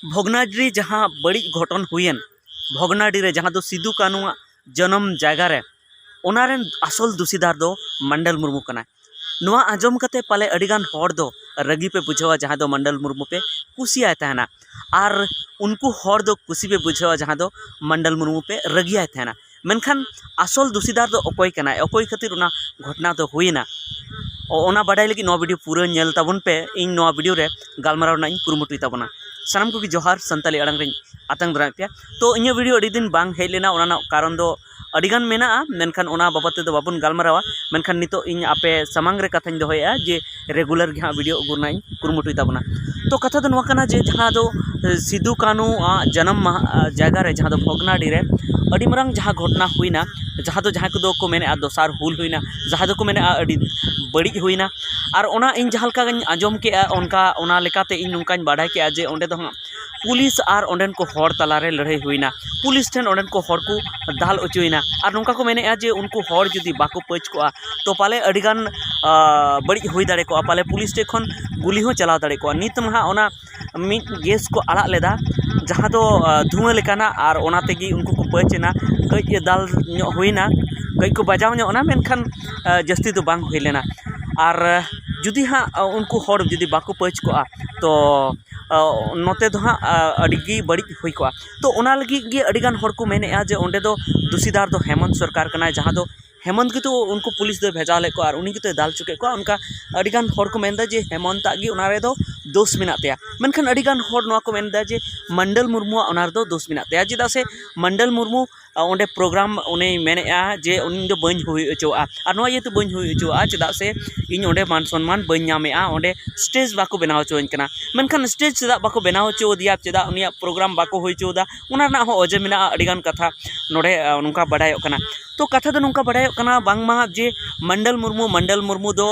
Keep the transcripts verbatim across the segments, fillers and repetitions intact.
ᱵᱷᱚᱜᱽᱱᱟᱰᱤ ᱨᱮ ᱡᱟᱦᱟᱸ ᱵᱟᱹᱲᱤᱡ ᱜᱷᱚᱴᱚᱱ ᱦᱩᱭᱮᱱ, ᱵᱷᱚᱜᱽᱱᱟᱰᱤ ᱨᱮ ᱡᱟᱦᱟᱸ ᱫᱚ ᱥᱤᱫᱩ ᱠᱟᱹᱱᱩᱣᱟᱜ ᱡᱚᱱᱚᱢ ᱡᱟᱭᱜᱟ ᱨᱮ, ᱚᱱᱟ ᱨᱮᱱ ᱟᱥᱚᱞ ᱫᱩᱥᱤᱫᱟᱨ ᱫᱚ ᱢᱚᱱᱰᱚᱞ ᱢᱩᱨᱢᱩ ᱠᱟᱱᱟᱭ᱾ ᱱᱚᱣᱟ ᱟᱸᱡᱚᱢ ᱠᱟᱛᱮ ᱯᱟᱞᱮ ᱟᱹᱰᱤᱜᱟᱱ ᱦᱚᱲ ᱫᱚ ᱨᱟᱹᱜᱤ ᱯᱮ ᱵᱩᱡᱷᱟᱹᱣᱟ, ᱡᱟᱦᱟᱸ ᱫᱚ ᱢᱚᱱᱰᱚᱞ ᱢᱩᱨᱢᱩ ᱯᱮ ᱠᱩᱥᱤᱭᱟᱭ ᱛᱟᱦᱮᱱᱟ, ᱟᱨ ᱩᱱᱠᱩ ᱦᱚᱲ ᱫᱚ ᱠᱩᱥᱤ ᱯᱮ ᱵᱩᱡᱷᱟᱹᱣᱟ, ᱡᱟᱦᱟᱸ ᱫᱚ ᱢᱚᱱᱰᱚᱞ ᱢᱩᱨᱢᱩ ᱯᱮ ᱨᱟᱹᱜᱤᱭᱟᱭ ᱛᱟᱦᱮᱱᱟ᱾ ᱢᱮᱱᱠᱷᱟᱱ ᱟᱥᱚᱞ ᱫᱩᱥᱤᱫᱟᱨ ᱫᱚ ᱚᱠᱚᱭ ᱠᱟᱱᱟᱭ, ᱚᱠᱚᱭ ᱠᱷᱟᱹᱛᱤᱨ ᱚᱱᱟ ᱜᱷᱚᱴᱚᱱᱟ ᱫᱚ ᱦᱩᱭᱮᱱᱟ, ᱚ-, ᱚᱱᱟ ᱵᱟᱰᱟᱭ ᱞᱟᱹᱜᱤᱫ ᱱᱚᱣᱟ ᱵᱷᱤᱰᱤᱭᱳ ᱯᱩᱨᱟᱹ ᱧᱮᱞ ᱛᱟᱵᱚᱱ ᱯᱮ᱾ ᱤᱧ ᱱᱚᱣᱟ ᱵᱷᱤᱰᱤᱭᱳ ᱨᱮ ᱜᱟᱞᱢᱟᱨᱟᱣ ᱨᱮᱱᱟᱜ ᱤᱧ ᱠᱩᱨᱩᱢᱩᱴᱩᱭ ᱛᱟᱵᱚᱱᱟ᱾ ᱥᱟᱱᱟᱢ ᱠᱚᱜᱮ ᱡᱚᱦᱟᱨ, ᱥᱟᱱᱛᱟᱲᱤ ᱟᱲᱟᱝ ᱨᱤᱧ ᱟᱛᱟᱝ ᱫᱟᱨᱟᱢᱮᱫ ᱯᱮᱭᱟ᱾ ᱛᱚ, ᱤᱧᱟᱹᱜ ᱵᱷᱤᱰᱤᱭᱳ ᱟᱹᱰᱤ ᱫᱤᱱ ᱵᱟᱝ ᱦᱮᱡ ᱞᱮᱱᱟ, ᱚᱱᱟ ᱨᱮᱱᱟᱜ ᱠᱟᱨᱚᱱ ᱫᱚ ᱟᱹᱰᱤᱜᱟᱱ ᱢᱮᱱᱟᱜᱼᱟ, ᱢᱮᱱᱠᱷᱟᱱ ᱚᱱᱟ ᱵᱟᱵᱚᱫ ᱛᱮᱫᱚ ᱵᱟᱵᱚᱱ ᱜᱟᱞᱢᱟᱨᱟᱣᱟ᱾ ᱢᱮᱱᱠᱷᱟᱱ ᱱᱤᱛᱚᱜ ᱤᱧ ᱟᱯᱮ ᱥᱟᱢᱟᱝ ᱨᱮ ᱠᱟᱛᱷᱟᱧ ᱫᱚᱦᱚᱭᱮᱫᱼᱟ ᱡᱮ ᱨᱮᱜᱩᱞᱟᱨ ᱜᱮ ᱦᱟᱸᱜ ᱵᱷᱤᱰᱤᱭᱳ ᱟᱹᱜᱩ ᱨᱮᱱᱟᱜ ᱤᱧ ᱠᱩᱨᱩᱢᱩᱴᱩᱭ ᱛᱟᱵᱚᱱᱟ᱾ ᱛᱚ, ᱠᱟᱛᱷᱟ ᱫᱚ ᱱᱚᱣᱟ ᱠᱟᱱᱟ ᱡᱮ ᱡᱟᱦᱟᱸ ᱫᱚ, ᱮ, ᱥᱤᱫᱩ ᱠᱟᱹᱱᱩ ᱟᱜ ᱡᱟᱱᱟᱢ ᱢᱟᱦᱟ, ᱟ, ᱡᱟᱭᱜᱟ ᱨᱮ, ᱡᱟᱦᱟᱸ ᱫᱚ ᱵᱷᱚᱜᱽᱱᱟᱰᱤ ᱨᱮ ᱟᱹᱰᱤ ᱢᱟᱨᱟᱝ ᱡᱟᱦᱟᱸ ᱜᱷᱚᱴᱚᱱᱟ ᱦᱩᱭᱱᱟ, ᱡᱟᱦᱟᱸ ᱫᱚ ᱡᱟᱦᱟᱸᱭ ᱠᱚᱫᱚ ᱠᱚ ᱢᱮᱱᱮᱫᱼᱟ ᱫᱚᱥᱟᱨ ᱦᱩᱞ ᱦᱩᱭᱱᱟ, ᱡᱟᱦᱟᱸᱭ ᱫᱚᱠᱚ ᱢᱮᱱᱮᱫᱼᱟ ᱟᱹᱰᱤ ᱵᱟᱹᱲᱤᱡ ᱦᱩᱭᱱᱟ, ᱟᱨ ᱚᱱᱟ ᱤᱧ ᱡᱟᱦᱟᱸ ᱞᱮᱠᱟᱧ ᱟᱸᱡᱚᱢ ᱠᱮᱜᱼᱟ, ᱚᱱᱠᱟ, ᱚᱱᱟ ᱞᱮᱠᱟᱛᱮ ᱤᱧ ᱱᱚᱝᱠᱟᱧ ᱵᱟᱰᱟᱭ ᱠᱮᱜᱼᱟ ᱡᱮ ᱚᱸᱰᱮ ᱫᱚ ᱦᱟᱸᱜ ᱯᱩᱞᱤᱥ ᱟᱨ ᱚᱸᱰᱮᱱ ᱠᱚ ᱦᱚᱲ ᱛᱟᱞᱟᱨᱮ ᱞᱟᱹᱲᱦᱟᱹᱭ ᱦᱩᱭᱱᱟ᱾ ᱯᱩᱞᱤᱥ ᱴᱷᱮᱱ ᱚᱸᱰᱮᱱ ᱠᱚ ᱦᱚᱲ ᱠᱚ ᱫᱟᱞ ᱦᱚᱪᱚᱭᱮᱱᱟ, ᱟᱨ ᱱᱚᱝᱠᱟ ᱠᱚ ᱢᱮᱱᱮᱫᱼᱟ ᱡᱮ ᱩᱱᱠᱩ ᱦᱚᱲ ᱡᱩᱫᱤ ᱵᱟᱠᱚ ᱯᱟᱹᱪ ᱠᱚᱜᱼᱟ, ᱛᱚ ᱯᱟᱞᱮ ᱟᱹᱰᱤᱜᱟᱱ, ᱟ, ᱵᱟᱹᱲᱤᱡ ᱦᱩᱭ ᱫᱟᱲᱮ ᱠᱚᱜᱼᱟ, ᱯᱟᱞᱮ ᱯᱩᱞᱤᱥ ᱴᱷᱮᱱ ᱠᱷᱚᱱ ᱜᱩᱞᱤ ᱦᱚᱸ ᱪᱟᱞᱟᱣ ᱫᱟᱲᱮ ᱠᱚᱜᱼᱟ᱾ ᱱᱤᱛ ᱢᱟ ᱦᱟᱸᱜ ᱚᱱᱟ ᱢᱤᱫ ᱜᱮᱥ ᱠᱚ ᱟᱲᱟᱜ ᱞᱮᱫᱟ, ᱡᱟᱦᱟᱸ ᱫᱚ, ᱟ, ᱫᱷᱩᱣᱟᱹ ᱞᱮᱠᱟᱱᱟᱜ, ᱟᱨ ᱚᱱᱟ ᱛᱮᱜᱮ ᱩᱱᱠᱩ ᱠᱚ ᱯᱟᱹᱪ ᱮᱱᱟ᱾ ᱠᱟᱹᱡ ᱫᱟᱞ ᱧᱚᱜ ᱦᱩᱭᱱᱟ, ᱠᱟᱹᱡ ᱠᱚ ᱵᱟᱡᱟᱣ ᱧᱚᱜ ᱮᱱᱟ, ᱢᱮᱱᱠᱷᱟᱱ, ᱟ, ᱡᱟᱹᱥᱛᱤ ᱫᱚ ᱵᱟᱝ ᱦᱩᱭ ᱞᱮᱱᱟ᱾ ᱟᱨ, ᱟ, ᱡᱩᱫᱤ ᱦᱟᱸᱜ, ᱟ, ᱩᱱᱠᱩ ᱦᱚᱲ ᱡᱩᱫᱤ ᱵᱟᱠᱚ ᱯᱟᱹᱪ ᱠᱚᱜᱼᱟ, ᱛᱚ, ᱟ, ᱱᱚᱛᱮ ᱫᱚ ᱦᱟᱸᱜ, ᱟ, ᱟᱹᱰᱤ ᱜᱮ ᱵᱟᱹᱲᱤᱡ ᱦᱩᱭ ᱠᱚᱜᱼᱟ᱾ ᱛᱚ, ᱚᱱᱟ ᱞᱟᱹᱜᱤᱫ ᱜᱮ ᱟᱹᱰᱤᱜᱟᱱ ᱦᱚᱲ ᱠᱚ ᱢᱮᱱᱮᱫᱼᱟ ᱡᱮ ᱚᱸᱰᱮ ᱫᱚ ᱫᱩᱥᱤᱫᱟᱨ ᱫᱚ ᱦᱮᱢᱚᱱᱛ ᱥᱚᱨᱠᱟᱨ ᱠᱟᱱᱟᱭ, ᱡᱟᱦᱟᱸ ᱫᱚ ᱦᱮᱢᱚᱱᱛ ᱜᱮᱛᱚ ᱩᱱᱠᱩ ᱯᱩᱞᱤᱥ ᱫᱚᱭ ᱵᱷᱮᱡᱟ ᱞᱮᱫ ᱠᱚᱣᱟ ᱟᱨ ᱩᱱᱤ ᱜᱮᱛᱚᱭ ᱫᱟᱞ ᱦᱚᱪᱚ ᱠᱮᱫ ᱠᱚᱣᱟ᱾ ᱚᱱᱠᱟ ᱟᱹᱰᱤᱜᱟᱱ ᱦᱚᱲ ᱠᱚ ᱢᱮᱱᱫᱟ ᱡᱮ ᱦᱮᱢᱚᱱᱛᱟᱜ ᱜᱮ ᱚᱱᱟ ᱨᱮᱫᱚ ᱫᱳᱥ ᱢᱮᱱᱟᱜ ᱛᱟᱭᱟ, ᱢᱮᱱᱠᱷᱟᱱ ᱟᱹᱰᱤᱜᱟᱱ ᱦᱚᱲ ᱱᱚᱣᱟ ᱠᱚ ᱢᱮᱱᱫᱟ ᱡᱮ ᱢᱚᱱᱰᱚᱞ ᱢᱩᱨᱢᱩᱣᱟᱜ ᱚᱱᱟ ᱨᱮᱫᱚ ᱫᱳᱥ ᱢᱮᱱᱟᱜ ᱛᱟᱭᱟ᱾ ᱪᱮᱫᱟᱜ ᱥᱮ ᱢᱚᱱᱰᱚᱞ ᱢᱩᱨᱢᱩ, ᱟ, ᱚᱸᱰᱮ ᱯᱨᱳᱜᱨᱟᱢ ᱩᱱᱤᱭ ᱢᱮᱱᱮᱫᱼᱟ ᱡᱮ ᱤᱧ ᱫᱚ ᱵᱟᱹᱧ ᱦᱩᱭ ᱦᱚᱪᱚᱣᱟᱜᱼᱟ, ᱟᱨ ᱱᱚᱣᱟ ᱤᱭᱟᱹᱛᱮ ᱵᱟᱹᱧ ᱦᱩᱭ ᱦᱚᱪᱚᱣᱟᱜᱼᱟ ᱪᱮᱫᱟᱜ ᱥᱮ ᱤᱧ ᱚᱸᱰᱮ ᱢᱟᱱ ᱥᱚᱱᱢᱟᱱ ᱵᱟᱹᱧ ᱧᱟᱢᱮᱫᱼᱟ, ᱚᱸᱰᱮ ᱥᱴᱮᱡᱽ ᱵᱟᱠᱚ ᱵᱮᱱᱟᱣ ᱦᱚᱪᱚᱣᱟᱹᱧ ᱠᱟᱱᱟ᱾ ᱢᱮᱱᱠᱷᱟᱱ ᱥᱴᱮᱡᱽ ᱪᱮᱫᱟᱜ ᱵᱟᱠᱚ ᱵᱮᱱᱟᱣ ᱦᱚᱪᱚᱣᱟᱫᱮᱭᱟ, ᱪᱮᱫᱟᱜ ᱩᱱᱤᱭᱟᱜ ᱯᱨᱳᱜᱨᱟᱢ ᱵᱟᱠᱚ ᱦᱩᱭ ᱦᱚᱪᱚᱣᱟᱫᱟ, ᱚᱱᱟ ᱨᱮᱱᱟᱜ ᱦᱚᱸ ᱚᱡᱮ ᱢᱮᱱᱟᱜᱼᱟ ᱟᱹᱰᱤᱜᱟᱱ ᱠᱟᱛᱷᱟ ᱱᱚᱰᱮ, ᱟ, ᱱᱚᱝᱠᱟ ᱵᱟᱰᱟᱭᱚᱜ ᱠᱟᱱᱟ᱾ ᱛᱚ, ᱠᱟᱛᱷᱟ ᱫᱚ ᱱᱚᱝᱠᱟ ᱵᱟᱰᱟᱭᱚᱜ ᱠᱟᱱᱟ ᱵᱟᱝᱢᱟ ᱡᱮ ᱢᱚᱱᱰᱚᱞ ᱢᱩᱨᱢᱩ, ᱢᱚᱱᱰᱚᱞ ᱢᱩᱨᱢᱩ ᱫᱚ,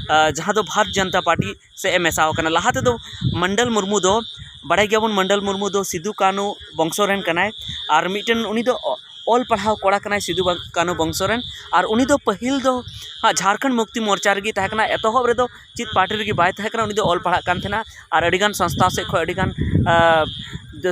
ᱟ, ᱡᱟᱦᱟᱸ ᱫᱚ ᱵᱷᱟᱨᱚᱛ ᱡᱚᱱᱚᱛᱟ ᱯᱟᱨᱴᱤ ᱥᱮᱫ ᱮ ᱢᱮᱥᱟᱣ ᱠᱟᱱᱟ᱾ ᱞᱟᱦᱟ ᱛᱮᱫᱚ ᱢᱚᱱᱰᱚᱞ ᱢᱩᱨᱢᱩ ᱫᱚ, ᱵᱟᱰᱟᱭ ᱜᱮᱭᱟᱵᱚᱱ ᱢᱚᱱᱰᱚᱞ ᱢᱩᱨᱢᱩ ᱫᱚ ᱥᱤᱫᱩ ᱠᱟᱹᱱᱩ ᱵᱚᱝᱥᱚ ᱨᱮᱱ ᱠᱟᱱᱟᱭ, ᱟᱨ ᱢᱤᱫᱴᱮᱱ ᱩᱱᱤ ᱫᱚ ᱚ-, ᱚᱞ ᱯᱟᱲᱦᱟᱣ ᱠᱚᱲᱟ ᱠᱟᱱᱟᱭ ᱥᱤᱫᱩ ᱵᱟ-, ᱠᱟᱹᱱᱩ ᱵᱚᱝᱥᱚ ᱨᱮᱱ᱾ ᱟᱨ ᱩᱱᱤ ᱫᱚ ᱯᱟᱹᱦᱤᱞ ᱫᱚ ᱦᱟᱸᱜ ᱡᱷᱟᱲᱠᱷᱚᱸᱰ ᱢᱩᱠᱛᱤ ᱢᱳᱨᱪᱟ ᱨᱮᱜᱮ ᱛᱟᱦᱮᱸ ᱠᱟᱱᱟ, ᱮᱛᱚᱦᱚᱵ ᱨᱮᱫᱚ ᱪᱮᱫ ᱯᱟᱨᱴᱤ ᱨᱮᱜᱮ ᱵᱟᱭ ᱛᱟᱦᱮᱸ ᱠᱟᱱᱟ, ᱩᱱᱤ ᱫᱚ ᱚᱞ ᱯᱟᱲᱦᱟᱜ ᱠᱟᱱ ᱛᱟᱦᱮᱱᱟ᱾ ᱟᱨ ᱟᱹᱰᱤᱜᱟᱱ ᱥᱚᱝᱥᱛᱷᱟ ᱥᱮᱫ ᱠᱷᱚᱱ ᱟᱹᱰᱤᱜᱟᱱ ᱟᱨ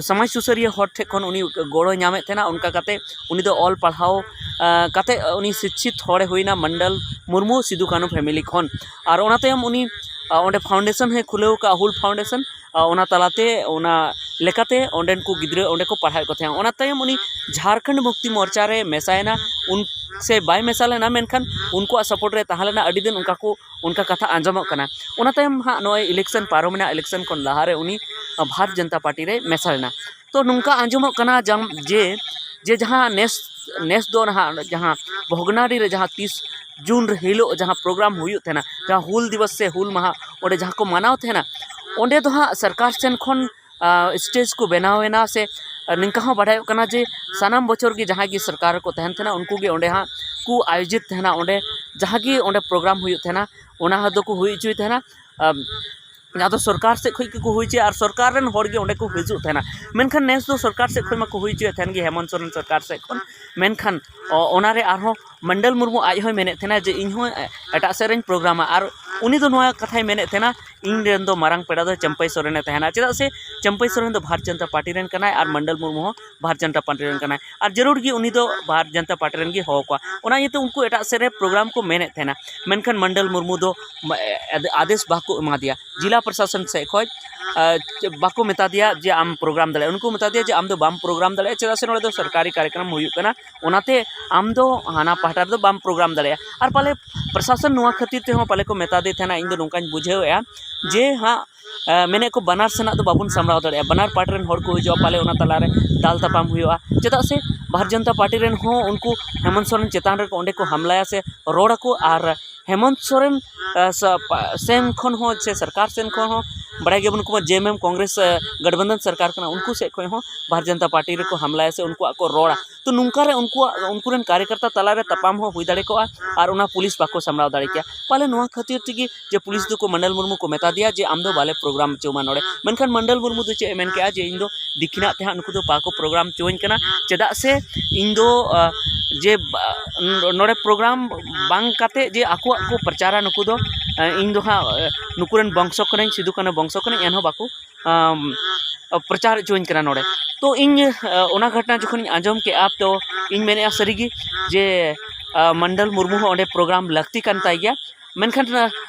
ᱥᱚᱢᱟᱡᱽ ᱥᱩᱥᱟᱹᱨᱤᱭᱟᱹ ᱦᱚᱲ ᱴᱷᱮᱱ ᱠᱷᱚᱱ ᱩᱱᱤ ᱜᱚᱲᱚᱭ ᱧᱟᱢᱮᱫ ᱛᱟᱦᱮᱱᱟ᱾ ᱚᱱᱠᱟ ᱠᱟᱛᱮ ᱩᱱᱤ ᱫᱚ ᱚᱞ ᱯᱟᱲᱦᱟᱣ, ᱟᱨ ᱠᱟᱛᱮ ᱩᱱᱤ ᱥᱤᱪᱪᱷᱤᱛ ᱦᱚᱲᱮ ᱦᱩᱭᱱᱟ ᱢᱚᱱᱰᱚᱞ ᱢᱩᱨᱢᱩ ᱥᱤᱫᱩ ᱠᱟᱹᱱᱦᱩ family ᱠᱷᱚᱱ᱾ ᱟᱨ ᱚᱱᱟ ᱛᱟᱭᱚᱢ ᱩᱱᱤ, ᱟᱨ ᱚᱸᱰᱮ foundation ᱦᱚᱸᱭ ᱠᱷᱩᱞᱟᱹᱣ ᱟᱠᱟᱫᱼᱟ, ᱦᱩᱞ foundation᱾ ᱟᱨ ᱚᱱᱟ ᱛᱟᱞᱟᱛᱮ, ᱚᱱᱟ ᱞᱮᱠᱟᱛᱮ ᱚᱸᱰᱮᱱ ᱠᱚ ᱜᱤᱫᱽᱨᱟᱹ ᱚᱸᱰᱮ ᱠᱚ ᱯᱟᱲᱦᱟᱣᱮᱫ ᱠᱚ ᱛᱟᱦᱮᱸᱫ᱾ ᱚᱱᱟ ᱛᱟᱭᱚᱢ ᱩᱱᱤ ᱡᱷᱟᱲᱠᱷᱚᱸᱰ ᱢᱩᱠᱛᱤ ᱢᱳᱨᱪᱟ ᱨᱮ ᱢᱮᱥᱟᱭᱮᱱᱟ, ᱩᱱ ᱥᱮ ᱵᱟᱭ ᱢᱮᱥᱟ ᱞᱮᱱᱟ, ᱢᱮᱱᱠᱷᱟᱱ ᱩᱱᱠᱩᱣᱟᱜ support ᱨᱮ ᱛᱟᱦᱮᱸ ᱞᱮᱱᱟ ᱟᱹᱰᱤ ᱫᱤᱱ, ᱚᱱᱠᱟ ᱠᱚ, ᱚᱱᱠᱟ ᱠᱟᱛᱷᱟ ᱟᱸᱡᱚᱢᱚᱜ ᱠᱟᱱᱟ᱾ ᱚᱱᱟ ᱛᱟᱭᱚᱢ ᱦᱟᱸᱜ ᱱᱚᱜᱼᱚᱭ election ᱯᱟᱨᱚᱢᱮᱱᱟ, election ᱠᱷᱚᱱ ᱞᱟᱦᱟᱨᱮ ᱩᱱᱤ ᱵᱷᱟᱨᱚᱛ ᱡᱚᱱᱚᱛᱟ ᱯᱟᱨᱴᱤ ᱨᱮ ᱢᱮᱥᱟ ᱞᱮᱱᱟ᱾ ᱛᱚ ᱱᱚᱝᱠᱟ ᱟᱸᱡᱚᱢᱚᱜ ᱠᱟᱱᱟ ᱡᱟᱢ-, ᱡᱮ, ᱡᱮ ᱡᱟᱦᱟᱸ ᱱᱮᱥ, ᱱᱮᱥ ᱫᱚ ᱱᱟᱦᱟᱜ ᱡᱟᱦᱟᱸ ᱵᱷᱚᱜᱽᱱᱟᱰᱤ ᱨᱮ ᱡᱟᱦᱟᱸ ᱛᱤᱥ ᱡᱩᱱ ᱨᱮ ᱦᱤᱞᱳᱜ ᱡᱟᱦᱟᱸ program ᱦᱩᱭᱩᱜ ᱛᱟᱦᱮᱱᱟ, ᱡᱟᱦᱟᱸ ᱦᱩᱞ ᱫᱤᱵᱚᱥ ᱥᱮ ᱦᱩᱞ ᱢᱟᱦᱟ ᱚᱸᱰᱮ ᱡᱟᱦᱟᱸ ᱠᱚ ᱢᱟᱱᱟᱣ ᱛᱟᱦᱮᱱᱟ, ᱚᱸᱰᱮ ᱫᱚ ᱦᱟᱸᱜ ᱥᱚᱨᱠᱟᱨ ᱥᱮᱱ ᱠᱷᱚᱱ, ᱟᱸ, stage ᱠᱚ ᱵᱮᱱᱟᱣ ᱮᱱᱟ ᱥᱮ ᱱᱤᱝᱠᱟ ᱦᱚᱸ ᱵᱟᱰᱟᱭᱚᱜ ᱠᱟᱱᱟ ᱡᱮ ᱥᱟᱱᱟᱢ ᱵᱚᱪᱷᱚᱨ ᱜᱮ ᱡᱟᱦᱟᱸᱭ ᱜᱮ ᱥᱚᱨᱠᱟᱨ ᱨᱮᱠᱚ ᱛᱟᱦᱮᱱ ᱛᱟᱦᱮᱱᱟ, ᱩᱱᱠᱩ ᱜᱮ ᱚᱸᱰᱮ ᱦᱟᱸᱜ ᱠᱚ ᱟᱭᱳᱡᱤᱛ ᱛᱟᱦᱮᱱᱟ, ᱚᱸᱰᱮ ᱡᱟᱦᱟᱸ ᱜᱮ ᱚᱸᱰᱮ program ᱦᱩᱭᱩᱜ ᱛᱟᱦᱮᱱᱟ, ᱚᱱᱟ ᱫᱚᱠᱚ ᱦᱩᱭ ᱦᱚᱪᱚᱭ ᱛᱟᱦᱮᱱᱟ᱾ ᱟᱢ, ᱡᱟᱦᱟᱸ ᱫᱚ ᱥᱚᱨᱠᱟᱨ ᱥᱮᱫ ᱠᱷᱚᱱ ᱜᱮᱠᱚ ᱦᱩᱭ ᱦᱚᱪᱚᱭᱟ ᱟᱨ ᱥᱚᱨᱠᱟᱨ ᱨᱮᱱ ᱦᱚᱲ ᱜᱮ ᱚᱸᱰᱮ ᱠᱚ ᱦᱤᱡᱩᱜ ᱛᱟᱦᱮᱱᱟ᱾ ᱢᱮᱱᱠᱷᱟᱱ ᱱᱮᱥ ᱫᱚ ᱥᱚᱨᱠᱟᱨ ᱥᱮᱫ ᱠᱷᱚᱱ ᱢᱟᱠᱚ ᱦᱩᱭ ᱦᱚᱪᱚᱭᱮᱫ ᱛᱟᱦᱮᱱ ᱜᱮ, ᱦᱮᱢᱚᱱᱛ ᱥᱚᱨᱮᱱ ᱥᱚᱨᱠᱟᱨ ᱥᱮᱫ ᱠᱷᱚᱱ᱾ ᱢᱮᱱᱠᱷᱟᱱ ᱚ-, ᱚᱱᱟᱨᱮ ᱟᱨᱦᱚᱸ ᱢᱚᱱᱰᱚᱞ ᱢᱩᱨᱢᱩ ᱟᱡ ᱦᱚᱸᱭ ᱢᱮᱱᱮᱫ ᱛᱟᱦᱮᱱᱟ ᱡᱮ ᱤᱧ ᱦᱚᱸ ᱮᱴᱟᱜ ᱥᱮᱫ ᱨᱮᱧ ᱯᱨᱳᱜᱨᱟᱢᱟ᱾ ᱟᱨ ᱩᱱᱤ ᱫᱚ ᱱᱚᱣᱟ ᱠᱟᱛᱷᱟᱭ ᱢᱮᱱᱮᱫ ᱛᱟᱦᱮᱱᱟ, ᱤᱧ ᱨᱮᱱ ᱫᱚ ᱢᱟᱨᱟᱝ ᱯᱮᱲᱟ ᱫᱚ ᱪᱟᱹᱢᱯᱟᱹᱭ ᱥᱚᱨᱮᱱᱮ ᱛᱟᱦᱮᱱᱟ, ᱪᱮᱫᱟᱜ ᱥᱮ ᱪᱟᱹᱢᱯᱟᱹᱭ ᱥᱚᱨᱮᱱ ᱫᱚ ᱵᱷᱟᱨᱚᱛ ᱡᱚᱱᱚᱛᱟ ᱯᱟᱨᱴᱤ ᱨᱮᱱ ᱠᱟᱱᱟᱭ ᱟᱨ ᱢᱚᱱᱰᱚᱞ ᱢᱩᱨᱢᱩ ᱦᱚᱸ ᱵᱷᱟᱨᱚᱛ ᱡᱚᱱᱚᱛᱟ ᱯᱟᱨᱴᱤ ᱨᱮᱱ ᱠᱟᱱᱟᱭ᱾ ᱟᱨ ᱡᱟᱹᱨᱩᱲ ᱜᱮ ᱩᱱᱤ ᱫᱚ ᱵᱷᱟᱨᱚᱛ ᱡᱚᱱᱚᱛᱟ ᱯᱟᱨᱴᱤ ᱨᱮᱱ ᱜᱮ ᱦᱚᱦᱚ ᱠᱚᱣᱟ᱾ ᱚᱱᱟ ᱤᱭᱟᱹᱛᱮ ᱩᱱᱠᱩ ᱮᱴᱟᱜ ᱥᱮᱫ ᱨᱮ ᱯᱨᱳᱜᱨᱟᱢ ᱠᱚ ᱢᱮᱱᱮᱫ ᱛᱟᱦᱮᱱᱟ, ᱢᱮᱱᱠᱷᱟᱱ ᱢᱚᱱᱰᱚᱞ ᱢᱩᱨᱢᱩ ᱫᱚ ᱢ-, ᱮ-, ᱟᱫᱮᱥ ᱵᱟᱠᱚ ᱮᱢᱟ ᱫᱮᱭᱟ᱾ ᱡᱮᱞᱟ ᱯᱨᱚᱥᱟᱥᱚᱱ ᱥᱮᱫ ᱠᱷᱚᱱ, ᱟᱨ ᱵᱟᱠᱚ ᱢᱮᱛᱟ ᱫᱮᱭᱟ ᱡᱮ ᱟᱢ ᱯᱨᱳᱜᱨᱟᱢ ᱫᱟᱲᱮᱭᱟᱜᱼᱟ, ᱩᱱᱠᱩ ᱢᱮᱛᱟ ᱫᱮᱭᱟ ᱡᱮ ᱟᱢ ᱫᱚ ᱵᱟᱢ ᱯᱨᱳᱜᱨᱟᱢ ᱫᱟᱲᱮᱭᱟᱜᱼᱟ, ᱪᱮᱫᱟᱜ ᱥᱮ ᱱᱚᱰᱮ ᱫᱚ ᱥᱚᱨᱠᱟᱨᱤ ᱠᱟᱨᱭᱚᱠᱨᱚᱢ ᱦᱩᱭᱩᱜ ᱠᱟᱱᱟ, ᱚᱱᱟᱛᱮ ᱟᱢ ᱫᱚ ᱦᱟᱱᱟ ᱯᱟᱦᱴᱟ ᱨᱮᱫᱚ ᱵᱟᱢ ᱯᱨᱳᱜᱨᱟᱢ ᱫᱟᱲᱮᱭᱟᱜᱼᱟ᱾ ᱟᱨ ᱯᱟᱞᱮ ᱯᱨᱚᱥᱟᱥᱚᱱ ᱱᱚᱣᱟ ᱠᱷᱟᱹᱛᱤᱨ ᱛᱮᱦᱚᱸ ᱯᱟᱞᱮ ᱠᱚ ᱢᱮᱛᱟ ᱫᱮ ᱛᱟᱦᱮᱱᱟ, ᱤᱧ ᱫᱚ ᱱᱚᱝᱠᱟᱧ ᱵᱩᱡᱷᱟᱹᱣᱮᱫᱼᱟ ᱡᱮ ᱦᱟᱸᱜ, ᱮ, ᱢᱮᱱᱮᱫ ᱠᱚ ᱵᱟᱱᱟᱨ ᱥᱮᱱᱟᱜ ᱫᱚ ᱵᱟᱵᱚᱱ ᱥᱟᱢᱵᱲᱟᱣ ᱫᱟᱲᱮᱭᱟᱜᱼᱟ, ᱵᱟᱱᱟᱨ ᱯᱟᱦᱴᱟ ᱨᱮᱱ ᱦᱚᱲ ᱠᱚ ᱦᱤᱡᱩᱜᱼᱟ, ᱯᱟᱞᱮ ᱚᱱᱟ ᱛᱟᱞᱟᱨᱮ ᱫᱟᱞ ᱛᱟᱯᱟᱢ ᱦᱩᱭᱩᱜᱼᱟ᱾ ᱪᱮᱫᱟᱜ ᱥᱮ ᱵᱷᱟᱨᱚᱛ ᱡᱚᱱᱚᱛᱟ ᱯᱟᱨᱴᱤ ᱨᱮᱱ ᱦᱚᱸ ᱩᱱᱠᱩ ᱦᱮᱢᱚᱱᱛ ᱥᱚᱨᱮᱱ ᱪᱮᱛᱟᱱ ᱨᱮ ᱚᱸᱰᱮ ᱠᱚ ᱦᱟᱢᱞᱟᱭᱟ ᱥᱮ ᱨᱚᱲ ᱟᱠᱚ, ᱟᱨ ᱦᱮᱢᱚᱱᱛ ᱥᱚᱨᱮᱱ, ᱮ, ᱥᱟ-, ᱯᱟ-, ᱥᱮᱱ ᱠᱷᱚᱱ ᱦᱚᱸ ᱥᱮ ᱥᱚᱨᱠᱟᱨ ᱥᱮᱱ ᱠᱷᱚᱱ ᱦᱚᱸ ᱵᱟᱲᱟᱭ ᱜᱮᱭᱟᱵᱚᱱ ᱩᱱᱠᱩ ᱢᱟ JMM ᱠᱚᱝᱜᱨᱮᱥ, ᱮ, ᱜᱟᱴᱷᱵᱟᱱᱫᱷᱚᱱ ᱥᱚᱨᱠᱟᱨ ᱠᱟᱱᱟ, ᱩᱱᱠᱩ ᱥᱮᱫ ᱠᱷᱚᱱ ᱦᱚᱸ ᱵᱷᱟᱨᱚᱛ ᱡᱚᱱᱚᱛᱟ ᱯᱟᱨᱴᱤ ᱨᱮᱠᱚ ᱦᱟᱢᱞᱟᱭᱟ ᱥᱮ ᱩᱱᱠᱩᱣᱟᱜ ᱠᱚ ᱨᱚᱲᱟ᱾ ᱛᱚ ᱱᱚᱝᱠᱟ ᱨᱮ ᱩᱱᱠᱩᱣᱟᱜ, ᱩᱱᱠᱩ ᱨᱮᱱ ᱠᱟᱨᱭᱚᱠᱚᱨᱛᱟ ᱛᱟᱞᱟᱨᱮ ᱛᱟᱯᱟᱢ ᱦᱚᱸ ᱦᱩᱭ ᱫᱟᱲᱮ ᱠᱚᱜᱼᱟ ᱟᱨ ᱚᱱᱟ ᱯᱩᱞᱤᱥ ᱵᱟᱠᱚ ᱥᱟᱢᱵᱲᱟᱣ ᱫᱟᱲᱮ ᱠᱮᱭᱟ᱾ ᱯᱟᱞᱮ ᱱᱚᱣᱟ ᱠᱷᱟᱹᱛᱤᱨ ᱛᱮᱜᱮ ᱡᱮ ᱯᱩᱞᱤᱥ ᱫᱚᱠᱚ ᱢᱚᱱᱰᱚᱞ ᱢᱩᱨᱢᱩ ᱠᱚ ᱢᱮᱛᱟ ᱫᱮᱭᱟ ᱡᱮ ᱟᱢ ᱫᱚ ᱵᱟᱞᱮ ᱯᱨᱳᱜᱨᱟᱢ ᱦᱚᱪᱚᱣᱟᱢᱟ ᱱᱚᱰᱮ᱾ ᱢᱮᱱᱠᱷᱟᱱ ᱢᱚᱱᱰᱚᱞ ᱢᱩᱨᱢᱩ ᱫᱚ ᱪᱮᱫ ᱮ ᱢᱮᱱ ᱠᱮᱜᱼᱟ ᱡᱮ ᱤᱧ ᱫᱚ ᱫᱤᱠᱷᱤᱱᱟᱜ ᱛᱮ ᱦᱟᱸᱜ ᱱᱩᱠᱩ ᱫᱚ ᱵᱟᱠᱚ ᱯᱨᱳᱜᱨᱟᱢ ᱦᱚᱪᱚᱣᱟᱹᱧ ᱠᱟᱱᱟ, ᱪᱮᱫᱟᱜ ᱥᱮ ᱤᱧ ᱫᱚ, ᱟ, ᱡᱮ, ᱵᱟ-, ᱱᱚᱰᱮ ᱯᱨᱳᱜᱨᱟᱢ ᱵᱟᱝ ᱠᱟᱛᱮ ᱡᱮ ᱟᱠᱚᱣᱟᱜ ᱠᱚ ᱯᱨᱚᱪᱟᱨᱟ ᱱᱩᱠᱩ ᱫᱚ, ᱟ, ᱤᱧ ᱫᱚ ᱦᱟᱸᱜ, ᱟ, ᱱᱩᱠᱩ ᱨᱮᱱ ᱵᱚᱝᱥᱚ ᱠᱟᱹᱱᱟᱹᱧ, ᱥᱤᱫᱩ ᱠᱟᱹᱱᱦᱩ ᱵᱚᱝᱥᱚ ᱠᱟᱹᱱᱟᱹᱧ, ᱮᱱᱦᱚᱸ ᱵᱟᱠᱚ ᱟᱢ, ᱯᱨᱚᱪᱟᱨ ᱦᱚᱪᱚᱣᱟᱹᱧ ᱠᱟᱱᱟ ᱱᱚᱰᱮ᱾ ᱛᱚ ᱤᱧ ᱚᱱᱟ ᱜᱷᱚᱴᱚᱱᱟ ᱡᱚᱠᱷᱚᱱᱤᱧ ᱟᱸᱡᱚᱢ ᱠᱮᱜᱼᱟ, ᱛᱚ ᱤᱧ ᱢᱮᱱᱮᱫᱼᱟ ᱥᱟᱹᱨᱤᱜᱮ ᱡᱮ ᱢᱚᱱᱰᱚᱞ ᱢᱩᱨᱢᱩ ᱦᱚᱸ ᱚᱸᱰᱮ ᱯᱨᱳᱜᱨᱟᱢ ᱞᱟᱹᱠᱛᱤ ᱠᱟᱱ ᱛᱟᱭ ᱜᱮᱭᱟ᱾ ᱢᱮᱱᱠᱷᱟᱱ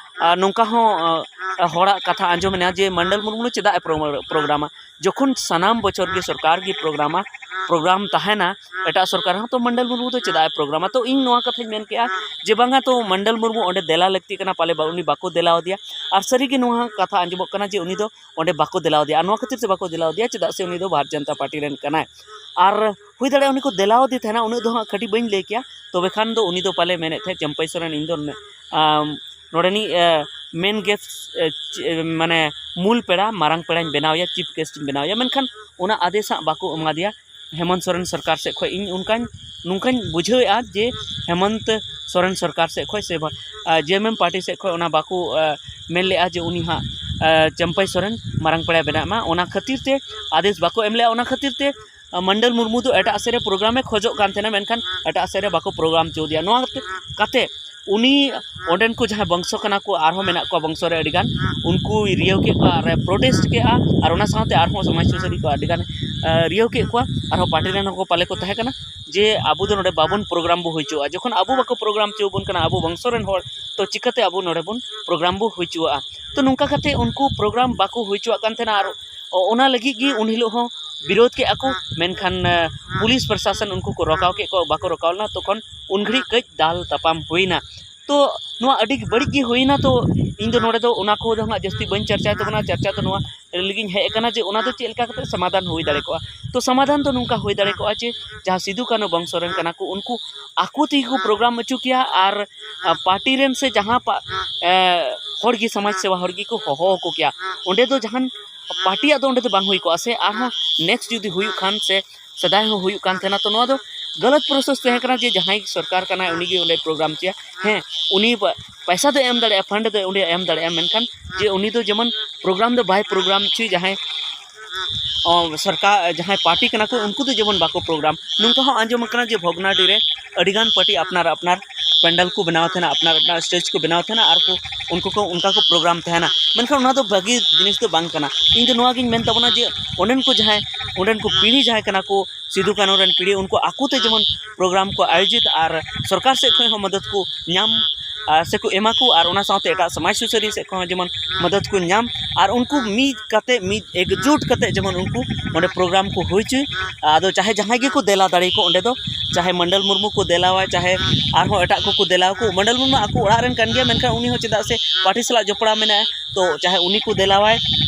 ᱱᱚᱝᱠᱟ ᱦᱚᱸ ᱦᱚᱲᱟᱜ ᱠᱟᱛᱷᱟ ᱟᱸᱡᱚᱢᱮᱱᱟ ᱡᱮ ᱢᱚᱱᱰᱚᱞ ᱢᱩᱨᱢᱩ ᱫᱚ ᱪᱮᱫᱟᱜ ᱮ ᱯᱨᱳᱜᱨᱟᱢᱟ? ᱡᱚᱠᱷᱚᱱ ᱥᱟᱱᱟᱢ ᱵᱚᱪᱷᱚᱨ ᱜᱮ ᱥᱚᱨᱠᱟᱨ ᱜᱮ ᱯᱨᱳᱜᱨᱟᱢᱟ, ᱯᱨᱳᱜᱨᱟᱢ ᱛᱟᱦᱮᱱᱟ, ᱮᱴᱟᱜ ᱥᱚᱨᱠᱟᱨ ᱦᱚᱸ, ᱛᱚ ᱢᱚᱱᱰᱚᱞ ᱢᱩᱨᱢᱩ ᱫᱚ ᱪᱮᱫᱟᱜ ᱮ ᱯᱨᱳᱜᱨᱟᱢᱟ? ᱛᱚ ᱤᱧ ᱱᱚᱣᱟ ᱠᱟᱛᱷᱟᱧ ᱢᱮᱱ ᱠᱮᱜᱼᱟ ᱡᱮ ᱵᱟᱝᱟ, ᱛᱚ ᱢᱚᱱᱰᱚᱞ ᱢᱩᱨᱢᱩ ᱚᱸᱰᱮ ᱫᱮᱞᱟ ᱞᱟᱹᱠᱛᱤ ᱠᱟᱱᱟ, ᱯᱟᱞᱮ ᱵᱟ-, ᱩᱱᱤ ᱵᱟᱠᱚ ᱫᱮᱞᱟ ᱟᱫᱮᱭᱟ᱾ ᱟᱨ ᱥᱟᱹᱨᱤᱜᱮ ᱱᱚᱣᱟ ᱠᱟᱛᱷᱟ ᱟᱸᱡᱚᱢᱚᱜ ᱠᱟᱱᱟ ᱡᱮ ᱩᱱᱤ ᱫᱚ ᱚᱸᱰᱮ ᱵᱟᱠᱚ ᱫᱮᱞᱟ ᱟᱫᱮᱭᱟ᱾ ᱟᱨ ᱱᱚᱣᱟ ᱠᱷᱟᱹᱛᱤᱨ ᱛᱮ ᱵᱟᱠᱚ ᱫᱮᱞᱟ ᱟᱫᱮᱭᱟ, ᱪᱮᱫᱟᱜ ᱥᱮ ᱩᱱᱤ ᱫᱚ ᱵᱷᱟᱨᱚᱛ ᱡᱚᱱᱚᱛᱟ ᱯᱟᱨᱴᱤ ᱨᱮᱱ ᱠᱟᱱᱟᱭ᱾ ᱟᱨ ᱦᱩᱭ ᱫᱟᱲᱮᱭᱟᱜᱼᱟ ᱩᱱᱤ ᱠᱚ ᱫᱮᱞᱟ ᱟᱫᱮ ᱛᱟᱦᱮᱱᱟ, ᱩᱱᱟᱹᱜ ᱫᱚ ᱦᱟᱸᱜ ᱠᱟᱹᱴᱤᱡ ᱵᱟᱹᱧ ᱞᱟᱹᱭ ᱠᱮᱭᱟ, ᱛᱚᱵᱮ ᱠᱷᱟᱱ ᱫᱚ ᱩᱱᱤ ᱫᱚ ᱯᱟᱞᱮ ᱢᱮᱱᱮᱫ ᱛᱟᱦᱮᱸᱫ ᱪᱟᱹᱢᱯᱟᱹᱭ ᱥᱚᱨᱮᱱ, ᱤᱧ ᱫᱚ, ᱟᱢ, ᱱᱚᱰᱮᱱᱤᱡ, ᱮ, ᱢᱮᱱ ᱜᱮᱥᱴ, ᱮ, ᱪ-, ᱮ, ᱢᱟᱱᱮ ᱢᱩᱞ ᱯᱮᱲᱟ, ᱢᱟᱨᱟᱝ ᱯᱮᱲᱟᱧ ᱵᱮᱱᱟᱣᱮᱭᱟ, ᱪᱤᱯ ᱜᱮᱥᱴ ᱤᱧ ᱵᱮᱱᱟᱣᱮᱭᱟ, ᱢᱮᱱᱠᱷᱟᱱ ᱚᱱᱟ ᱟᱫᱮᱥ ᱦᱟᱸᱜ ᱵᱟᱠᱚ ᱮᱢᱟᱫᱮᱭᱟ ᱦᱮᱢᱚᱱᱛ ᱥᱚᱨᱮᱱ ᱥᱚᱨᱠᱟᱨ ᱥᱮᱫ ᱠᱷᱚᱱ᱾ ᱤᱧ ᱚᱱᱠᱟᱧ, ᱱᱚᱝᱠᱟᱧ ᱵᱩᱡᱷᱟᱹᱣᱮᱫᱼᱟ ᱡᱮ ᱦᱮᱢᱚᱱᱛ ᱥᱚᱨᱮᱱ ᱥᱚᱨᱠᱟᱨ ᱥᱮᱫ ᱠᱷᱚᱱ ᱥᱮ ᱵᱟ-, ᱟ, ᱡᱮ ᱮᱢ ᱮᱢ ᱯᱟᱨᱴᱤ ᱥᱮᱫ ᱠᱷᱚᱱ ᱚᱱᱟ ᱵᱟᱠᱚ, ᱟ, ᱢᱮᱱ ᱞᱮᱫᱼᱟ ᱡᱮ ᱩᱱᱤ ᱦᱟᱸᱜ, ᱟ, ᱪᱟᱹᱢᱯᱟᱹᱭ ᱥᱚᱨᱮᱱ ᱢᱟᱨᱟᱝ ᱯᱮᱲᱟᱭ ᱵᱮᱱᱟᱜ ᱢᱟ, ᱚᱱᱟ ᱠᱷᱟᱹᱛᱤᱨ ᱛᱮ ᱟᱫᱮᱥ ᱵᱟᱠᱚ ᱮᱢ ᱞᱮᱫᱼᱟ᱾ ᱚᱱᱟ ᱠᱷᱟᱹᱛᱤᱨ ᱛᱮ ᱢᱚᱱᱰᱚᱞ ᱢᱩᱨᱢᱩ ᱫᱚ ᱮᱴᱟᱜ ᱥᱮᱫ ᱨᱮ ᱯᱨᱳᱜᱨᱟᱢᱮ ᱠᱷᱚᱡᱚᱜ ᱠᱟᱱ ᱛᱟᱦᱮᱱᱟ, ᱢᱮᱱᱠᱷᱟᱱ ᱮᱴᱟᱜ ᱥᱮᱫ ᱨᱮ ᱵᱟᱠᱚ ᱯᱨᱳᱜᱨᱟᱢ ᱦᱚᱪᱚ ᱟᱫᱮᱭᱟ᱾ ᱱᱚᱣᱟ ᱠᱟᱛᱮ ᱩᱱᱤ ᱚᱸᱰᱮᱱ ᱠᱚ ᱡᱟᱦᱟᱸᱭ ᱵᱚᱝᱥᱚ ᱠᱟᱱᱟ ᱠᱚ, ᱟᱨᱦᱚᱸ ᱢᱮᱱᱟᱜ ᱠᱚᱣᱟ ᱵᱚᱝᱥᱚ ᱨᱮ ᱟᱹᱰᱤᱜᱟᱱ, ᱩᱱᱠᱩᱭ ᱨᱤᱭᱟᱹᱣ ᱠᱮᱫ ᱠᱚᱣᱟ ᱟᱨ ᱯᱨᱚᱴᱮᱥᱴ ᱠᱮᱫᱼᱟ᱾ ᱟᱨ ᱚᱱᱟ ᱥᱟᱶᱛᱮ ᱟᱨᱦᱚᱸ ᱥᱚᱢᱟᱡᱽ ᱥᱩᱥᱟᱹᱨᱤᱭᱟᱹ ᱠᱚ ᱟᱹᱰᱤᱜᱟᱱ, ᱮ, ᱨᱤᱭᱟᱹᱣ ᱠᱮᱫ ᱠᱚᱣᱟ᱾ ᱟᱨᱦᱚᱸ ᱯᱟᱨᱴᱤ ᱨᱮᱱ ᱦᱚᱸᱠᱚ ᱯᱟᱞᱮ ᱠᱚ ᱛᱟᱦᱮᱸ ᱠᱟᱱᱟ ᱡᱮ ᱟᱵᱚ ᱫᱚ ᱱᱚᱰᱮ ᱵᱟᱵᱚᱱ ᱯᱨᱳᱜᱨᱟᱢ ᱵᱚ ᱦᱩᱭ ᱦᱚᱪᱚᱣᱟᱜᱼᱟ᱾ ᱡᱚᱠᱷᱚᱱ ᱟᱵᱚ ᱵᱟᱠᱚ ᱯᱨᱳᱜᱨᱟᱢ ᱦᱚᱪᱚᱣᱟᱵᱚᱱ ᱠᱟᱱᱟ ᱟᱵᱚ ᱵᱚᱝᱥᱚ ᱨᱮᱱ ᱦᱚᱲ, ᱛᱚ ᱪᱤᱠᱟᱹᱛᱮ ᱟᱵᱚ ᱱᱚᱰᱮ ᱵᱚᱱ ᱯᱨᱳᱜᱨᱟᱢ ᱵᱚ ᱦᱩᱭ ᱦᱚᱪᱚᱣᱟᱜᱼᱟ? ᱛᱚ ᱱᱚᱝᱠᱟ ᱠᱟᱛᱮ ᱩᱱᱠᱩ ᱯᱨᱳᱜᱨᱟᱢ ᱵᱟᱠᱚ ᱦᱩᱭ ᱦᱚᱪᱚᱣᱟᱜ ᱠᱟᱱ ᱛᱟᱦᱮᱱᱟ᱾ ᱟᱨ ᱚ-, ᱚᱱᱟ ᱞᱟᱹᱜᱤᱫ ᱜᱮ ᱩᱱ ᱦᱤᱞᱳᱜ ᱦᱚᱸ ᱵᱤᱨᱳᱫᱷ ᱠᱮᱫᱼᱟ ᱠᱚ, ᱢᱮᱱᱠᱷᱟᱱ, ᱮ, ᱯᱩᱞᱤᱥ ᱯᱨᱚᱥᱟᱥᱚᱱ ᱩᱱᱠᱩ ᱠᱚ ᱨᱚᱠᱟᱣ ᱠᱮᱫ ᱠᱚᱣᱟ, ᱵᱟᱠᱚ ᱨᱚᱠᱟᱣ ᱞᱮᱱᱟ᱾ ᱛᱚᱠᱷᱚᱱ ᱩᱱ ᱜᱷᱟᱹᱲᱤᱡ ᱠᱟᱹᱡ ᱫᱟᱞ ᱛᱟᱯᱟᱢ ᱦᱩᱭᱱᱟ᱾ ᱛᱚ ᱱᱚᱣᱟ ᱟᱹᱰᱤ ᱵᱟᱹᱲᱤᱡ ᱜᱮ ᱦᱩᱭᱱᱟ᱾ ᱛᱚ ᱤᱧ ᱫᱚ ᱱᱚᱰᱮ ᱫᱚ ᱚᱱᱟ ᱠᱚᱫᱚ ᱦᱟᱸᱜ ᱡᱟᱹᱥᱛᱤ ᱵᱟᱹᱧ ᱪᱟᱨᱪᱟᱭ ᱛᱟᱵᱚᱱᱟ᱾ ᱪᱟᱨᱪᱟ ᱫᱚ ᱱᱚᱣᱟ ᱞᱟᱹᱜᱤᱫ ᱤᱧ ᱦᱮᱡ ᱟᱠᱟᱱᱟ ᱡᱮ ᱚᱱᱟ ᱫᱚ ᱪᱮᱫ ᱞᱮᱠᱟ ᱠᱟᱛᱮ ᱥᱚᱢᱟᱫᱷᱟᱱ ᱦᱩᱭ ᱫᱟᱲᱮ ᱠᱚᱜᱼᱟ᱾ ᱛᱚ ᱥᱚᱢᱟᱫᱷᱟᱱ ᱫᱚ ᱱᱚᱝᱠᱟ ᱦᱩᱭ ᱫᱟᱲᱮ ᱠᱚᱜᱼᱟ ᱡᱮ ᱡᱟᱦᱟᱸ ᱥᱤᱫᱩ ᱠᱟᱹᱱᱦᱩ ᱵᱚᱝᱥᱚ ᱨᱮᱱ ᱠᱟᱱᱟ ᱠᱚ, ᱩᱱᱠᱩ ᱟᱠᱚ ᱛᱮᱜᱮ ᱠᱚ ᱯᱨᱳᱜᱨᱟᱢ ᱦᱚᱪᱚ ᱠᱮᱭᱟ ᱟᱨ, ᱟ, ᱯᱟᱨᱴᱤ ᱨᱮᱱ ᱥᱮ ᱡᱟᱦᱟᱸ ᱯᱟ-, ᱮ, ᱦᱚᱲ ᱜᱮ, ᱥᱚᱢᱟᱡᱽ ᱥᱮᱵᱟ ᱦᱚᱲ ᱜᱮᱠᱚ ᱦᱚᱦᱚ ᱟᱠᱚ ᱠᱮᱭᱟ᱾ ᱚᱸᱰᱮ ᱫᱚ ᱡᱟᱦᱟᱱ ᱯᱟᱨᱴᱤᱭᱟᱜ ᱫᱚ ᱚᱸᱰᱮ ᱫᱚ ᱵᱟᱝ ᱦᱩᱭ ᱠᱚᱜᱼᱟ ᱥᱮ᱾ ᱟᱨᱦᱚᱸ ᱱᱮᱠᱥᱴ ᱡᱩᱫᱤ ᱦᱩᱭᱩᱜ ᱠᱷᱟᱱ ᱥᱮ ᱥᱮᱫᱟᱭ ᱦᱚᱸ ᱦᱩᱭᱩᱜ ᱠᱟᱱ ᱛᱟᱦᱮᱱᱟ, ᱛᱚ ᱱᱚᱣᱟ ᱫᱚ ᱜᱟᱞᱟᱛ ᱯᱨᱚᱥᱮᱥ ᱛᱟᱦᱮᱸ ᱠᱟᱱᱟ ᱡᱮ ᱡᱟᱦᱟᱸᱭ ᱥᱚᱨᱠᱟᱨ ᱠᱟᱱᱟᱭ ᱩᱱᱤᱜᱮ ᱚᱸᱰᱮ ᱯᱨᱳᱜᱨᱟᱢ ᱦᱚᱪᱚᱭᱟ᱾ ᱦᱮᱸ, ᱩᱱᱤ ᱯᱟ-, ᱯᱟᱭᱥᱟ ᱫᱚ ᱮᱢ ᱫᱟᱲᱮᱭᱟᱜᱼᱟ, ᱯᱷᱟᱱᱰ ᱫᱚ ᱚᱸᱰᱮ ᱮᱢ ᱫᱟᱲᱮᱭᱟᱜᱼᱟ, ᱢᱮᱱᱠᱷᱟᱱ ᱡᱮ ᱩᱱᱤ ᱫᱚ ᱡᱮᱢᱚᱱ ᱯᱨᱳᱜᱨᱟᱢ ᱫᱚ ᱵᱟᱭ ᱯᱨᱳᱜᱨᱟᱢ ᱦᱚᱪᱚᱭ, ᱡᱟᱦᱟᱸᱭ, ᱚ, ᱥᱚᱨᱠᱟᱨ, ᱡᱟᱦᱟᱸᱭ ᱯᱟᱨᱴᱤ ᱠᱟᱱᱟ ᱠᱚ ᱩᱱᱠᱩ ᱫᱚ ᱡᱮᱢᱚᱱ ᱵᱟᱠᱚ ᱯᱨᱳᱜᱨᱟᱢ᱾ ᱱᱚᱝᱠᱟ ᱦᱚᱸ ᱟᱸᱡᱚᱢ ᱟᱠᱟᱱᱟ ᱡᱮ ᱵᱷᱚᱜᱽᱱᱟᱰᱤ ᱨᱮ ᱟᱹᱰᱤᱜᱟᱱ ᱯᱟᱨᱴᱤ ᱟᱯᱱᱟᱨ ᱟᱯᱱᱟᱨ ᱯᱮᱱᱰᱟᱞ ᱠᱚ ᱵᱮᱱᱟᱣ ᱛᱟᱦᱮᱱᱟ, ᱟᱯᱱᱟᱨ ᱟᱯᱱᱟᱨ ᱥᱴᱮᱡᱽ ᱠᱚ ᱵᱮᱱᱟᱣ ᱛᱟᱦᱮᱱᱟ, ᱟᱨ ᱠᱚ ᱩᱱᱠᱩ ᱠᱚ ᱚᱱᱠᱟ ᱠᱚ ᱯᱨᱳᱜᱨᱟᱢ ᱛᱟᱦᱮᱱᱟ᱾ ᱢᱮᱱᱠᱷᱟᱱ ᱚᱱᱟ ᱫᱚ ᱵᱷᱟᱹᱜᱤ ᱡᱤᱱᱤᱥ ᱫᱚ ᱵᱟᱝ ᱠᱟᱱᱟ᱾ ᱤᱧ ᱫᱚ ᱱᱚᱣᱟ ᱜᱤᱧ ᱢᱮᱱ ᱛᱟᱵᱚᱱᱟ ᱡᱮ ᱚᱸᱰᱮᱱ ᱠᱚ ᱡᱟᱦᱟᱸᱭ, ᱚᱸᱰᱮᱱ ᱠᱚ ᱯᱤᱲᱦᱤ ᱡᱟᱦᱟᱸᱭ ᱠᱟᱱᱟ ᱠᱚ, ᱥᱤᱫᱩ ᱠᱟᱹᱱᱦᱩ ᱨᱮᱱ ᱯᱤᱲᱦᱤ, ᱩᱱᱠᱩ ᱟᱠᱚ ᱛᱮ ᱡᱮᱢᱚᱱ ᱯᱨᱳᱜᱨᱟᱢ ᱠᱚ ᱟᱭᱳᱡᱤᱛ ᱟᱨ ᱥᱚᱨᱠᱟᱨ ᱥᱮᱫ ᱠᱷᱚᱱ ᱦᱚᱸ ᱢᱚᱫᱚᱫ ᱠᱚ ᱧᱟᱢ, ᱟᱨ ᱥᱮᱠᱚ ᱮᱢᱟ ᱠᱚ, ᱟᱨ ᱚᱱᱟ ᱥᱟᱶᱛᱮ ᱮᱴᱟᱜ ᱥᱚᱢᱟᱡᱽ ᱥᱩᱥᱟᱹᱨᱤᱭᱟᱹ ᱥᱮᱫ ᱠᱷᱚᱱ ᱦᱚᱸ ᱡᱮᱢᱚᱱ ᱢᱚᱫᱚᱫ ᱠᱚ ᱧᱟᱢ, ᱟᱨ ᱩᱱᱠᱩ ᱢᱤᱫ ᱠᱟᱛᱮ, ᱢᱤᱫ ᱮᱠᱡᱩᱴ ᱠᱟᱛᱮ ᱡᱮᱢᱚᱱ ᱩᱱᱠᱩ ᱚᱸᱰᱮ ᱯᱨᱳᱜᱨᱟᱢ ᱠᱚ ᱦᱩᱭ ᱦᱚᱪᱚᱭ᱾ ᱟᱫᱚ ᱪᱟᱦᱮ ᱡᱟᱦᱟᱸᱭ ᱜᱮᱠᱚ ᱫᱮᱞᱟ ᱫᱟᱲᱮ ᱠᱚ ᱚᱸᱰᱮ ᱫᱚ, ᱪᱟᱦᱮ ᱢᱚᱱᱰᱚᱞ ᱢᱩᱨᱢᱩ ᱠᱚ ᱫᱮᱞᱟᱣᱟᱭ, ᱪᱟᱦᱮ ᱟᱨᱦᱚᱸ ᱮᱴᱟᱜ ᱠᱚᱠᱚ ᱫᱮᱞᱟᱣ ᱠᱚ, ᱢᱚᱱᱰᱚᱞ ᱢᱩᱨᱢᱩ ᱟᱠᱚ ᱚᱲᱟᱜ ᱨᱮᱱ ᱠᱟᱱ ᱜᱮᱭᱟ, ᱢᱮᱱᱠᱷᱟᱱ ᱩᱱᱤ ᱦᱚᱸ ᱪᱮᱫᱟᱜ ᱥᱮ ᱯᱟᱨᱴᱤ ᱥᱟᱞᱟᱜ ᱡᱚᱯᱲᱟᱣ ᱢᱮᱱᱟᱭᱟ, ᱛᱚ ᱪᱟᱦᱮ ᱩᱱᱤ ᱠᱚ ᱫᱮᱞᱟᱣᱟᱭ,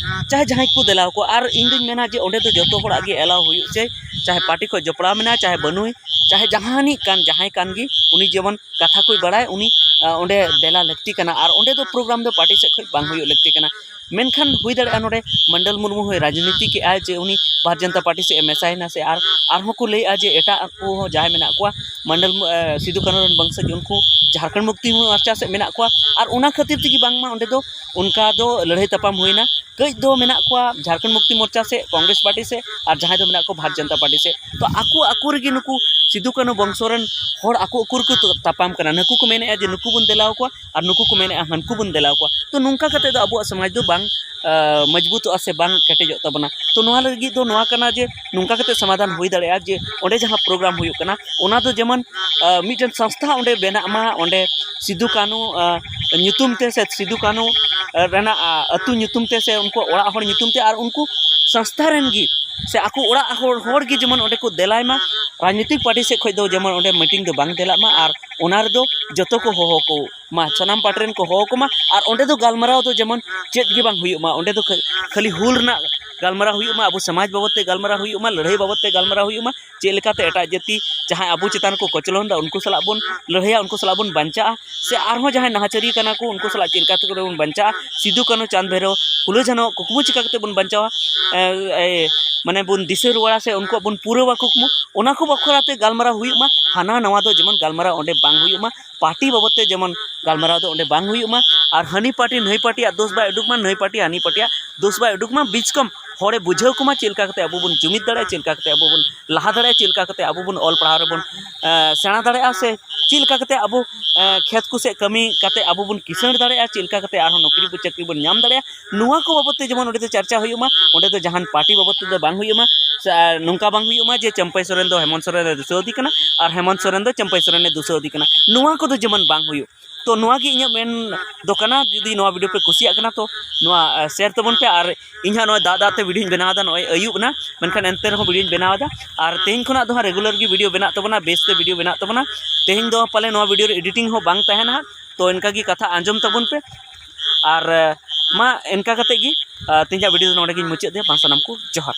ᱪᱟᱦᱮ ᱡᱟᱦᱟᱸᱭ ᱠᱚ ᱫᱮᱞᱟᱣ ᱠᱚ᱾ ᱟᱨ ᱤᱧ ᱫᱩᱧ ᱢᱮᱱᱟ ᱡᱮ ᱚᱸᱰᱮ ᱫᱚ ᱡᱚᱛᱚ ᱦᱚᱲᱟᱜ ᱜᱮ ᱮᱞᱟᱣ ᱦᱩᱭᱩᱜ ᱪᱟᱹᱭ, ᱪᱟᱦᱮ ᱯᱟᱨᱴᱤ ᱠᱷᱚᱱ ᱡᱚᱯᱲᱟᱣ ᱢᱮᱱᱟᱭ ᱪᱟᱦᱮ ᱵᱟᱹᱱᱩᱭ, ᱪᱟᱦᱮ ᱡᱟᱦᱟᱱᱤᱡ ᱠᱟᱱ, ᱡᱟᱦᱟᱸᱭ ᱠᱟᱱ ᱜᱮ, ᱩᱱᱤ ᱡᱮᱢᱚᱱ ᱠᱟᱛᱷᱟ ᱠᱚᱭ ᱵᱟᱲᱟᱭ, ᱩᱱᱤ ᱚᱸᱰᱮ ᱫᱮᱞᱟ ᱞᱟᱹᱠᱛᱤ ᱠᱟᱱᱟ᱾ ᱟᱨ ᱚᱸᱰᱮ ᱫᱚ ᱯᱨᱳᱜᱨᱟᱢ ᱫᱚ ᱯᱟᱨᱴᱤ ᱥᱮᱫ ᱠᱷᱚᱱ ᱵᱟᱝ ᱦᱩᱭᱩᱜ ᱞᱟᱹᱠᱛᱤ ᱠᱟᱱᱟ᱾ ᱢᱮᱱᱠᱷᱟᱱ ᱦᱩᱭ ᱫᱟᱲᱮᱭᱟᱜᱼᱟ ᱱᱚᱰᱮ ᱢᱚᱱᱰᱚᱞ ᱢᱩᱨᱢᱩ ᱦᱚᱸᱭ ᱨᱟᱡᱽᱱᱤᱛᱤ ᱠᱮᱜᱼᱟᱭ ᱡᱮ ᱩᱱᱤ ᱵᱷᱟᱨᱚᱛᱤᱭᱚ ᱡᱚᱱᱚᱛᱟ ᱯᱟᱨᱴᱤ ᱥᱮᱫ ᱮ ᱢᱮᱥᱟᱭᱮᱱᱟ, ᱥᱮ ᱟᱨ ᱟᱨᱦᱚᱸ ᱠᱚ ᱞᱟᱹᱭᱮᱜᱼᱟ ᱡᱮ ᱮᱴᱟᱜ ᱠᱚ ᱦᱚᱸ ᱡᱟᱦᱟᱸᱭ ᱢᱮᱱᱟᱜ ᱠᱚᱣᱟ, ᱢᱚᱱᱰᱚᱞ ᱢᱩ-, ᱮ, ᱥᱤᱫᱩ ᱠᱟᱹᱱᱦᱩ ᱨᱮᱱ ᱵᱚᱝᱥᱚᱡᱽ ᱩᱱᱠᱩ ᱡᱷᱟᱲᱠᱷᱚᱸᱰ ᱢᱩᱠᱛᱤ ᱢᱳᱨᱪᱟ ᱥᱮᱫ ᱢᱮᱱᱟᱜ ᱠᱚᱣᱟ᱾ ᱟᱨ ᱚᱱᱟ ᱠᱷᱟᱹᱛᱤᱨ ᱛᱮᱜᱮ ᱵᱟᱝᱢᱟ ᱚᱸᱰᱮ ᱫᱚ ᱚᱱᱠᱟ ᱫᱚ ᱞᱟᱹᱲᱦᱟᱹᱭ ᱛᱟᱯᱟᱢ ᱦᱩᱭᱱᱟ᱾ ᱠᱟᱹᱡ ᱫᱚ ᱢᱮᱱᱟᱜ ᱠᱚᱣᱟ ᱡᱷᱟᱲᱠᱷᱚᱸᱰ ᱢᱩᱠᱛᱤ ᱢᱳᱨᱪᱟ ᱥᱮᱫ, ᱠᱚᱝᱜᱨᱮᱥ ᱯᱟᱨᱴᱤ ᱥᱮᱫ, ᱟᱨ ᱡᱟᱦᱟᱸᱭ ᱫᱚ ᱢᱮᱱᱟᱜ ᱠᱚᱣᱟ ᱵᱷᱟᱨᱚᱛᱤᱭᱚ ᱡᱚᱱᱚᱛᱟ ᱯᱟᱨᱴᱤ ᱥᱮᱫ᱾ ᱛᱚ ᱟᱠᱚ ᱟᱠᱚ ᱨᱮᱜᱮ ᱱᱩᱠᱩ ᱥᱤᱫᱩ ᱠᱟᱹᱱᱦᱩ ᱵᱚᱝᱥᱚ ᱨᱮᱱ ᱦᱚᱲ ᱟᱠᱚ ᱟᱠᱚ ᱨᱮᱠᱚ ᱛᱟᱯᱟᱢ ᱠᱟᱱᱟ᱾ ᱱᱩᱠᱩ ᱠᱚ ᱢᱮᱱᱮᱫᱼᱟ ᱡᱮ ᱱᱩᱠᱩ ᱵᱚᱱ ᱫᱮᱞᱟᱣ ᱠᱚᱣᱟ, ᱟᱨ ᱱᱩᱠᱩ ᱠᱚ ᱢᱮᱱᱮᱫᱼᱟ ᱦᱟᱱᱠᱩ ᱵᱚᱱ ᱫᱮᱞᱟᱣ ᱠᱚᱣᱟ᱾ ᱛᱚ ᱱᱚᱝᱠᱟ ᱠᱟᱛᱮᱫ ᱫᱚ ᱟᱵᱚᱣᱟᱜ ᱥᱚᱢᱟᱡᱽ ᱫᱚ ᱵᱟᱝ, ᱟ, ᱢᱚᱡᱽᱵᱩᱛᱚᱜᱼᱟ ᱥᱮ ᱵᱟᱝ ᱠᱮᱴᱮᱡᱚᱜ ᱛᱟᱵᱚᱱᱟ᱾ ᱛᱚ ᱱᱚᱣᱟ ᱞᱟᱹᱜᱤᱫ ᱫᱚ ᱱᱚᱣᱟ ᱠᱟᱱᱟ ᱡᱮ ᱱᱚᱝᱠᱟ ᱠᱟᱛᱮᱫ ᱥᱚᱢᱟᱫᱷᱟᱱ ᱦᱩᱭ ᱫᱟᱲᱮᱭᱟᱜᱼᱟ ᱡᱮ ᱚᱸᱰᱮ ᱡᱟᱦᱟᱸ ᱯᱨᱳᱜᱨᱟᱢ ᱦᱩᱭᱩᱜ ᱠᱟᱱᱟ, ᱚᱱᱟ ᱫᱚ ᱡᱮᱢᱚᱱ, ᱟ, ᱢᱤᱫᱴᱮᱱ ᱥᱚᱝᱥᱛᱷᱟ ᱚᱸᱰᱮ ᱵᱮᱱᱟᱜ ᱢᱟ, ᱚᱸᱰᱮ ᱥᱤᱫᱩ ᱠᱟᱹᱱᱦᱩ, ᱟ, ᱧᱩᱛᱩᱢ ᱛᱮ ᱥᱮ ᱥᱤᱫᱩ ᱠᱟᱹᱱᱦᱩ, ᱟ, ᱨᱮᱱᱟᱜ, ᱟ, ᱟᱹᱛᱩ ᱧᱩᱛᱩᱢ ᱛᱮ ᱥᱮ ᱩᱱᱠᱩ ᱚᱲᱟᱜ ᱦᱚᱲ ᱧᱩᱛᱩᱢ ᱛᱮ, ᱟᱨ ᱩᱱᱠᱩ ᱥᱚᱝᱥᱛᱷᱟ ᱨᱮᱱ ᱜᱮ ᱥᱮ ᱟᱠᱚ ᱚᱲᱟᱜ ᱦᱚᱲ, ᱦᱚᱲ ᱜᱮ ᱡᱮᱢᱚᱱ ᱚᱸᱰᱮ ᱠᱚ ᱫᱮᱞᱟᱭ ᱢᱟ᱾ ᱨᱟᱡᱽᱱᱤᱛᱤᱠ ᱯᱟᱨᱴᱤ ᱥᱮᱫ ᱠᱷᱚᱱ ᱫᱚ ᱡᱮᱢᱚᱱ ᱚᱸᱰᱮ ᱢᱤᱴᱤᱝ ᱫᱚ ᱵᱟᱝ ᱫᱮᱞᱟᱜ ᱢᱟ, ᱟᱨ ᱚᱱᱟ ᱨᱮᱫᱚ ᱡᱚᱛᱚ ᱠᱚ ᱦᱚᱦᱚ ᱠᱚ ᱢᱟ, ᱥᱟᱱᱟᱢ ᱯᱟᱨᱴᱤ ᱨᱮᱱ ᱠᱚ ᱦᱚᱦᱚ ᱠᱚᱢᱟ᱾ ᱟᱨ ᱚᱸᱰᱮ ᱫᱚ ᱜᱟᱞᱢᱟᱨᱟᱣ ᱫᱚ ᱡᱮᱢᱚᱱ ᱪᱮᱫ ᱜᱮ ᱵᱟᱝ ᱦᱩᱭᱩᱜ ᱢᱟ, ᱚᱸᱰᱮ ᱫᱚ ᱠᱷᱟᱹ-, ᱠᱷᱟᱹᱞᱤ ᱦᱩᱞ ᱨᱮᱱᱟᱜ ᱜᱟᱞᱢᱟᱨᱟᱣ ᱦᱩᱭᱩᱜ ᱢᱟ, ᱟᱵᱚ ᱥᱚᱢᱟᱡᱽ ᱵᱟᱵᱚᱫ ᱛᱮ ᱜᱟᱞᱢᱟᱨᱟᱣ ᱦᱩᱭᱩᱜ ᱢᱟ, ᱞᱟᱹᱲᱦᱟᱹᱭ ᱵᱟᱵᱚᱫ ᱛᱮ ᱜᱟᱞᱢᱟᱨᱟᱣ ᱦᱩᱭᱩᱜ ᱢᱟ, ᱪᱮᱫ ᱞᱮᱠᱟᱛᱮ ᱮᱴᱟᱜ ᱡᱟᱹᱛᱤ ᱡᱟᱦᱟᱸᱭ ᱟᱵᱚ ᱪᱮᱛᱟᱱ ᱨᱮᱠᱚ ᱠᱚᱪᱞᱚᱱ ᱮᱫᱟ ᱩᱱᱠᱩ ᱥᱟᱞᱟᱜ ᱵᱚᱱ ᱞᱟᱹᱲᱦᱟᱹᱭᱟ, ᱩᱱᱠᱩ ᱥᱟᱞᱟᱜ ᱵᱚᱱ ᱵᱟᱧᱪᱟᱜᱼᱟ, ᱥᱮ ᱟᱨᱦᱚᱸ ᱡᱟᱦᱟᱸᱭ ᱱᱟᱦᱟᱪᱟᱹᱨᱤ ᱠᱟᱱᱟ ᱠᱚ ᱩᱱᱠᱩ ᱥᱟᱞᱟᱜ ᱪᱮᱫ ᱞᱮᱠᱟᱛᱮ ᱵᱚᱱ ᱵᱟᱧᱪᱟᱜᱼᱟ, ᱥᱤᱫᱩ ᱠᱟᱹᱱᱦᱩ ᱪᱟᱸᱫᱽ ᱵᱷᱟᱭᱨᱳ ᱯᱷᱩᱞᱳ ᱡᱷᱟᱱᱚ ᱠᱩᱠᱢᱩ ᱪᱤᱠᱟ ᱠᱟᱛᱮ ᱵᱚᱱ ᱵᱟᱧᱪᱟᱣᱟ, ᱮ, ᱮ, ᱢᱟᱱᱮ ᱵᱚᱱ ᱫᱤᱥᱟᱹ ᱨᱩᱣᱟᱹᱲᱟ ᱥᱮ ᱩᱱᱠᱩᱣᱟᱜ ᱵᱚᱱ ᱯᱩᱨᱟᱹᱣᱟ ᱠᱩᱠᱢᱩ, ᱚᱱᱟ ᱠᱚ ᱵᱟᱠᱷᱨᱟ ᱛᱮ ᱜᱟᱞᱢᱟᱨᱟᱣ ᱦᱩᱭᱩᱜ ᱢᱟ᱾ ᱦᱟᱱᱟ ᱱᱟᱣᱟ ᱫᱚ ᱡᱮᱢᱚᱱ ᱜᱟᱞᱢᱟᱨᱟᱣ ᱚᱸᱰᱮ ᱵᱟᱝ ᱦᱩᱭᱩᱜ ᱢᱟ, ᱯᱟᱨᱴᱤ ᱵᱟᱵᱚᱫ ᱛᱮ ᱡᱮᱢᱚᱱ ᱜᱟᱞᱢᱟᱨᱟᱣ ᱫᱚ ᱚᱸᱰᱮ ᱵᱟᱝ ᱦᱩᱭᱩᱜ ᱢᱟ᱾ ᱟᱨ ᱦᱟᱹᱱᱤ ᱯᱟᱨᱴᱤ ᱱᱟᱹᱭ ᱯᱟᱨᱴᱤᱭᱟᱜ ᱫᱳᱥ ᱵᱟᱭ ᱩᱰᱩᱠ ᱢᱟ, ᱱᱟᱹᱭ ᱯᱟᱨᱴᱤ ᱦᱟᱹᱱᱤ ᱯᱟᱨᱴᱤᱭᱟᱜ ᱫᱳᱥ ᱵᱟᱭ ᱩᱰᱩᱠ ᱢᱟ᱾ ᱵᱤᱪᱠᱚᱢ ᱦᱚᱲᱮ ᱵᱩᱡᱷᱟᱹᱣ ᱠᱚᱢᱟ ᱪᱮᱫ ᱞᱮᱠᱟ ᱠᱟᱛᱮ ᱟᱵᱚ ᱵᱚᱱ ᱡᱩᱢᱤᱫ ᱫᱟᱲᱮᱭᱟᱜᱼᱟ, ᱪᱮᱫ ᱞᱮᱠᱟ ᱠᱟᱛᱮ ᱟᱵᱚ ᱵᱚᱱ ᱞᱟᱦᱟ ᱫᱟᱲᱮᱭᱟᱜᱼᱟ, ᱪᱮᱫ ᱞᱮᱠᱟ ᱠᱟᱛᱮ ᱟᱵᱚ ᱵᱚᱱ ᱚᱞ ᱯᱟᱲᱦᱟᱣ ᱨᱮᱵᱚᱱ, ᱮ, ᱥᱮᱬᱟ ᱫᱟᱲᱮᱭᱟᱜᱼᱟ ᱥᱮ ᱪᱮᱫ ᱞᱮᱠᱟ ᱠᱟᱛᱮ ᱟᱵᱚ ᱠᱷᱮᱛ ᱠᱚ ᱥᱮᱫ ᱠᱟᱹᱢᱤ ᱠᱟᱛᱮ ᱟᱵᱚ ᱵᱚᱱ ᱠᱤᱥᱟᱹᱬ ᱫᱟᱲᱮᱭᱟᱜᱼᱟ, ᱪᱮᱫ ᱞᱮᱠᱟ ᱠᱟᱛᱮ ᱟᱨᱦᱚᱸ ᱱᱚᱠᱨᱤ ᱠᱚ ᱪᱟᱹᱠᱨᱤ ᱵᱚᱱ ᱧᱟᱢ ᱫᱟᱲᱮᱭᱟᱜᱼᱟ, ᱱᱚᱣᱟ ᱠᱚ ᱵᱟᱵᱚᱫ ᱛᱮ ᱡᱮᱢᱚᱱ ᱚᱸᱰᱮ ᱫᱚ ᱪᱟᱨᱪᱟ ᱦᱩᱭᱩᱜ ᱢᱟ᱾ ᱚᱸᱰᱮ ᱫᱚ ᱡᱟᱦᱟᱱ ᱯᱟᱨᱴᱤ ᱵᱟᱵᱚᱫ ᱛᱮᱫᱚ ᱵᱟᱝ ᱦᱩᱭᱩᱜ ᱢᱟ, ᱥᱮ ᱟᱨ ᱱᱚᱝᱠᱟ ᱵᱟᱝ ᱦᱩᱭᱩᱜ ᱢᱟ ᱡᱮ ᱪᱟᱹᱢᱯᱟᱹᱭ ᱥᱚᱨᱮᱱ ᱫᱚ ᱦᱮᱢᱚᱱᱛ ᱥᱚᱨᱮᱱ ᱮ ᱫᱩᱥᱟᱹᱣᱫᱮ ᱠᱟᱱᱟ ᱟᱨ ᱦᱮᱢᱚᱱᱛ ᱥᱚᱨᱮᱱ ᱫᱚ ᱪᱟᱹᱢᱯᱟᱹᱭ ᱥᱚᱨᱮᱱ ᱮ ᱫᱩᱥᱟᱹᱣᱫᱮ ᱠᱟᱱᱟ᱾ ᱱᱚᱣᱟ ᱠᱚᱫᱚ ᱡᱮᱢᱚᱱ ᱵᱟᱝ ᱦᱩᱭᱩᱜ᱾ ᱛᱚ ᱱᱚᱣᱟ ᱜᱮ ᱤᱧᱟᱹᱜ ᱢᱮᱱ ᱫᱚ ᱠᱟᱱᱟ᱾ ᱡᱩᱫᱤ ᱱᱚᱣᱟ ᱵᱷᱤᱰᱤᱭᱳ ᱯᱮ ᱠᱩᱥᱤᱭᱟᱜ ᱠᱟᱱᱟ, ᱛᱚ ᱱᱚᱣᱟ ᱥᱮᱭᱟᱨ ᱛᱟᱵᱚᱱ ᱯᱮ᱾ ᱟᱨ ᱤᱧ ᱦᱟᱸᱜ ᱱᱚᱜᱼᱚᱭ ᱫᱟᱜ ᱫᱟᱜ ᱛᱮ ᱵᱷᱤᱰᱤᱭᱳᱧ ᱵᱮᱱᱟᱣ ᱮᱫᱟ, ᱱᱚᱜᱼᱚᱭ ᱟᱹᱭᱩᱵ ᱮᱱᱟ, ᱢᱮᱱᱠᱷᱟᱱ ᱮᱱᱛᱮ ᱨᱮᱦᱚᱸ ᱵᱷᱤᱰᱤᱭᱳᱧ ᱵᱮᱱᱟᱣ ᱮᱫᱟ᱾ ᱟᱨ ᱛᱮᱦᱮᱧ ᱠᱷᱚᱱᱟᱜ ᱫᱚ ᱦᱟᱸᱜ ᱨᱮᱜᱩᱞᱟᱨ ᱜᱮ ᱵᱷᱤᱰᱤᱭᱳ ᱵᱮᱱᱟᱜ ᱛᱟᱵᱚᱱᱟ, ᱵᱮᱥ ᱛᱮ ᱵᱷᱤᱰᱤᱭᱳ ᱵᱮᱱᱟᱜ ᱛᱟᱵᱚᱱᱟ᱾ ᱛᱮᱦᱮᱧ ᱫᱚ ᱯᱟᱞᱮ ᱱᱚᱣᱟ ᱵᱷᱤᱰᱤᱭᱳ ᱨᱮ ᱮᱰᱤᱴᱤᱝ ᱦᱚᱸ ᱵᱟᱝ ᱛᱟᱦᱮᱱᱟ ᱦᱟᱸᱜ᱾ ᱛᱚ ᱚᱱᱠᱟ ᱜᱮ ᱠᱟᱛᱷᱟ ᱟᱸᱡᱚᱢ ᱛᱟᱵᱚᱱ ᱯᱮ᱾ ᱟᱨ ᱢᱟ ᱮᱱᱠᱟ ᱠᱟᱛᱮ ᱜᱮ ᱛᱮᱦᱮᱧᱟᱜ ᱵᱷᱤᱰᱤᱭᱳ ᱫᱚ ᱱᱚᱰᱮ ᱜᱤᱧ ᱢᱩᱪᱟᱹᱫ ᱮᱫᱟ᱾ ᱢᱟ ᱥᱟᱱᱟᱢ ᱠᱚ ᱡᱚᱦᱟᱨ᱾